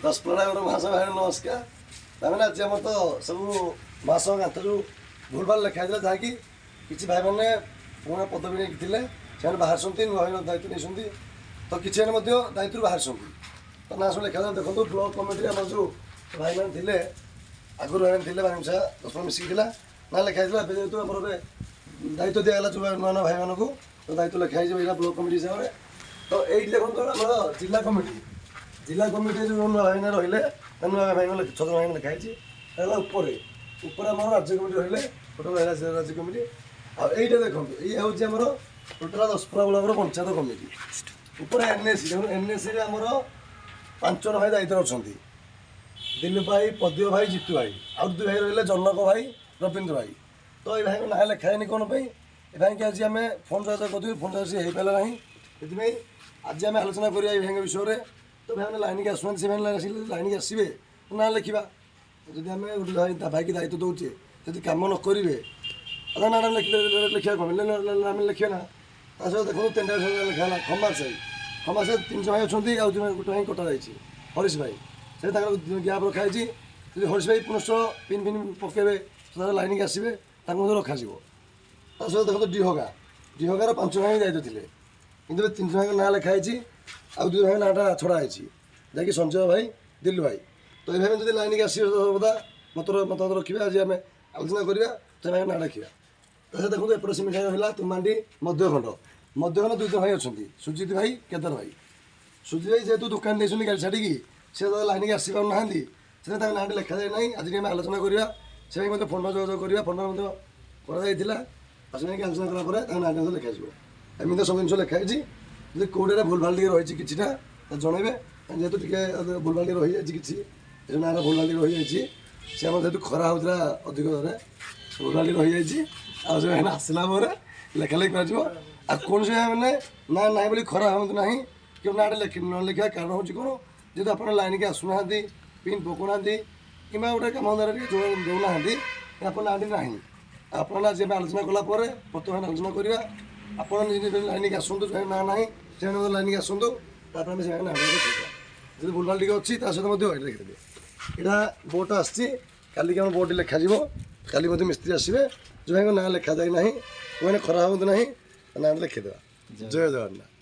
ଦଶପଲ୍ଲା ମହାସଭା ଭାଇ ନମସ୍କାର। ତାମାନେ ଆଜି ଆମର ତ ସବୁ ମହାସଭା କାନ୍ଥରୁ ଭୁଲଭାଲ ଲେଖା ହେଇଥିଲା, ଯାହାକି କିଛି ଭାଇମାନେ ପୁରୁଣା ପଦବୀ ନେଇକି ଥିଲେ, ସେମାନେ ବାହାରିଛନ୍ତି, ନୂଆ ଭାଇ ଦାୟିତ୍ୱ ନେଇଛନ୍ତି, ତ କିଛି ଭାଇ ମଧ୍ୟ ଦାୟିତ୍ୱରୁ ବାହାରିଛନ୍ତି। ତ ନାଁ ସବୁ ଲେଖା। ଦେଖନ୍ତୁ, ବ୍ଲକ କମିଟିରେ ଆମର ଯେଉଁ ଭାଇମାନେ ଥିଲେ, ଆଗରୁ ଭାଇମାନେ ଥିଲେ, ବାଣିମିଶା ଦଶପଲ୍ଲା ମିଶିକି ଥିଲା, ନାଁ ଲେଖା ହେଇଥିଲା। ଏବେ ଯେହେତୁ ଆମର ଏବେ ଦାୟିତ୍ୱ ଦିଆଗଲା ଯେଉଁ ନୂଆ ନୂଆ ଭାଇମାନଙ୍କୁ, ତ ଦାୟିତ୍ୱ ଲେଖା ହେଇଯିବ ଏଇଟା ବ୍ଲକ କମିଟି ହିସାବରେ। ତ ଏଇଠି ଦେଖନ୍ତୁ, ଆମର ଜିଲ୍ଲା କମିଟି, ଜିଲ୍ଲା କମିଟିରେ ଯେଉଁ ନୂଆ ଭାଇମାନେ ରହିଲେ, ନୂଆ ଭାଇମାନେ ଛଅ ଜଣ ଭାଇମାନେ ଲେଖା ହେଇଛି। ହେଲା ଉପରେ ଉପରେ ଆମର ରାଜ୍ୟ କମିଟି ରହିଲେ, ଟୋଟାଲ ରହିଲା ରାଜ୍ୟ କମିଟି। ଆଉ ଏଇଟା ଦେଖନ୍ତୁ, ଇଏ ହେଉଛି ଆମର ଟୋଟାଲ ଦଶପଲ୍ଲା ବ୍ଲକର ପଞ୍ଚାୟତ କମିଟି। ଉପରେ ଏନ୍ଏସି ଦେଖନ୍ତୁ, ଏନ୍ଏସିରେ ଆମର 5 ଜଣ ଭାଇ ଦାୟିତ୍ୱରେ ଅଛନ୍ତି, ଦିଲ୍ଲୀପ ଭାଇ, ପଦ୍ୟ ଭାଇ, ଜିତୁ ଭାଇ, ଆଉ 2 ଭାଇ ରହିଲେ, ଜନକ ଭାଇ, ରବୀନ୍ଦ୍ର ଭାଇ। ତ ଏଇ ଭାଇଙ୍କ ନାଁ ଲେଖା ହେଇନି କ'ଣ ପାଇଁ? ଏ ଭାଇଙ୍କି ଆଜି ଆମେ ଫୋନ୍ ଯୋଗାଯୋଗ କରିଥିଲୁ, ଫୋନ୍ ଯୋଗାଯୋଗ ହେଇପାରିଲା ନାହିଁ। ସେଥିପାଇଁ ଆଜି ଆମେ ଆଲୋଚନା କରିବା ଏଇ ଭାଇଙ୍କ ବିଷୟରେ। ତ ଭାଇମାନେ ଲାଇନ୍କି ଆସୁନାହାନ୍ତି, ସେମାନେ ଆସିଲେ, ଲାଇନ୍କି ଆସିବେ, ନାଁ ଲେଖିବା। ଯଦି ଆମେ ଗୋଟେ ଭାଇ ଭାଇକି ଦାୟିତ୍ୱ ଦେଉଛେ, ଯଦି କାମ ନ କରିବେ, ନାଁଟା ଲେଖିଲେ ଲେଖିବା କ'ଣ? ଆମେ ଲେଖିବା ନା। ତା ସହିତ ଦେଖନ୍ତୁ, 3ଟା ଲେଖା ହେଲା ଖମାର ସାହି। ଖମାର ସାହି 300 ଭାଇ ଅଛନ୍ତି, ଆଉ ଗୋଟେ ଭାଇ କଟା ଯାଇଛି, ହରିଶ ଭାଇ, ସେ ତାଙ୍କର ଗ୍ୟାପ୍ ରଖାହେଇଛି। ଯଦି ହରିଶ ଭାଇ ପୁନଶ୍ଚ ପିନ୍ ଫିନ୍ ପକାଇବେ, ଲାଇନ୍କି ଆସିବେ, ତାଙ୍କୁ ମଧ୍ୟ ରଖାଯିବ। ତା ସହିତ ଦେଖନ୍ତୁ, ଡିହଗା, ଡିହଗାର 5 ଭାଇ ଦାୟିତ୍ୱ ଥିଲେ, କିନ୍ତୁ ଏବେ 3 ଭାଇଙ୍କ ନାଁ ଲେଖା ହେଇଛି, ଆଉ 2 ଭାଇଙ୍କ ନାଁଟା ଛଡ଼ା ହେଇଛି, ଯାହାକି ସଞ୍ଜୟ ଭାଇ, ଦିଲ୍ଲୁ ଭାଇ। ତ ଏ ଭାଇ ଯଦି ଲାଇନ୍କି ଆସିବେ, ସର୍ବଦା ମତାମତ ରଖିବେ। ଆଜି ଆମେ ଆଲୋଚନା କରିବା, ସେ ଭାଇଙ୍କ ନାଁ ଲେଖିବା। ତା ସହିତ ଦେଖନ୍ତୁ, ଏପଟେ ସେମିତି ରହିଲା ତୁମାଣ୍ଡି ମଧ୍ୟଖଣ୍ଡ। ମଧ୍ୟଖଣ୍ଡ 2 ଜଣ ଭାଇ ଅଛନ୍ତି, ସୁଜିତ ଭାଇ, କେଦାର ଭାଇ। ସୁଜିତ ଭାଇ ଯେହେତୁ ଦୋକାନ ଦେଇଛନ୍ତି ଗାଡ଼ି ଛାଡ଼ିକି, ସେ ତ ଲାଇନ୍କି ଆସିପାରୁନାହାନ୍ତି, ସେଥିପାଇଁ ତାଙ୍କ ନାଁଟି ଲେଖାଯାଇ ନାହିଁ। ଆଜି ଆମେ ଆଲୋଚନା କରିବା, ସେ ପାଇଁ ମଧ୍ୟ ଫୋନ୍ ଯୋଗାଯୋଗ କରିବା, ଫୋନ୍ ମଧ୍ୟ କରାଯାଇଥିଲା। ଆଉ ସେ ଆଲୋଚନା କଲା ପରେ ତାଙ୍କ ନାଁଟି ମଧ୍ୟ ଲେଖାଯିବ। ଏମିତି ସବୁ ଜିନିଷ ଲେଖା ହେଇଛି। ଯଦି କେଉଁଟାରେ ଭୁଲଭାଲ ଟିକେ ରହିଛି କିଛିଟା, ଜଣେଇବେ। ଯେହେତୁ ଟିକେ ଭୁଲଭାଲ ଟିକେ ରହିଯାଇଛି କିଛି, ଏ ନାଁର ଭୁଲଭାଲ ଟିକେ ରହିଯାଇଛି, ସେ ଆମର ଯେହେତୁ ଖରା ହେଉଥିଲା ଅଧିକ ଦରେ, ଭୁଲଭାଲ ଟିକେ ରହିଯାଇଛି। ଆଉ ସେ ଭାଇମାନେ ଆସିଲା ପରେ ଲେଖା ଲେଖି କରାଯିବ। ଆଉ କୌଣସି ମାନେ ନା ନାହିଁ ବୋଲି ଖରା ହୁଅନ୍ତୁ ନାହିଁ କି ନାଁଟା ଲେଖି ନ ଲେଖିବା କାରଣ ହେଉଛି କ'ଣ? ଯେହେତୁ ଆପଣ ଲାଇନ୍କି ଆସୁନାହାନ୍ତି, ପିନ୍ ପକାଉନାହାନ୍ତି, କିମ୍ବା ଗୋଟେ କାମ ଧନ୍ଦାରେ ଟିକେ ଦେଉନାହାନ୍ତି, ଆପଣ ନାଁଟି ନାହିଁ। ଆପଣ ଆଜି ଆମେ ଆଲୋଚନା କଲା ପରେ ବର୍ତ୍ତମାନ ଆଲୋଚନା କରିବା। ଆପଣ ନିଜ ନିଜ ଲାଇନ୍କି ଆସନ୍ତୁ, ଯେଉଁ ନାଁ ନାହିଁ ସେମାନେ ମଧ୍ୟ ଲାଇନ୍କି ଆସନ୍ତୁ, ତାପରେ ଆମେ ସେମାନେ ନାଁ ଦେଖିବା। ଯଦି ଭୁଲଭାଲ ଟିକେ ଅଛି, ତା ସହିତ ମଧ୍ୟ ଏଇଟା ଦେଖିଦେବେ। ଏଇଟା ବୋର୍ଡ଼ଟା ଆସିଛି, କାଲିକି ଆମ ବୋର୍ଡ଼ଟି ଲେଖାଯିବ। କାଲି ମଧ୍ୟ ମିସ୍ତ୍ରୀ ଆସିବେ। ଯେଉଁ ଭାଇଙ୍କ ନାଁ ଲେଖାଯାଇ ନାହିଁ, ସେମାନେ ଖରା ହୁଅନ୍ତୁ ନାହିଁ, ନାଁ ଲେଖିଦେବା। ଜୟ ଜଗନ୍ନାଥ।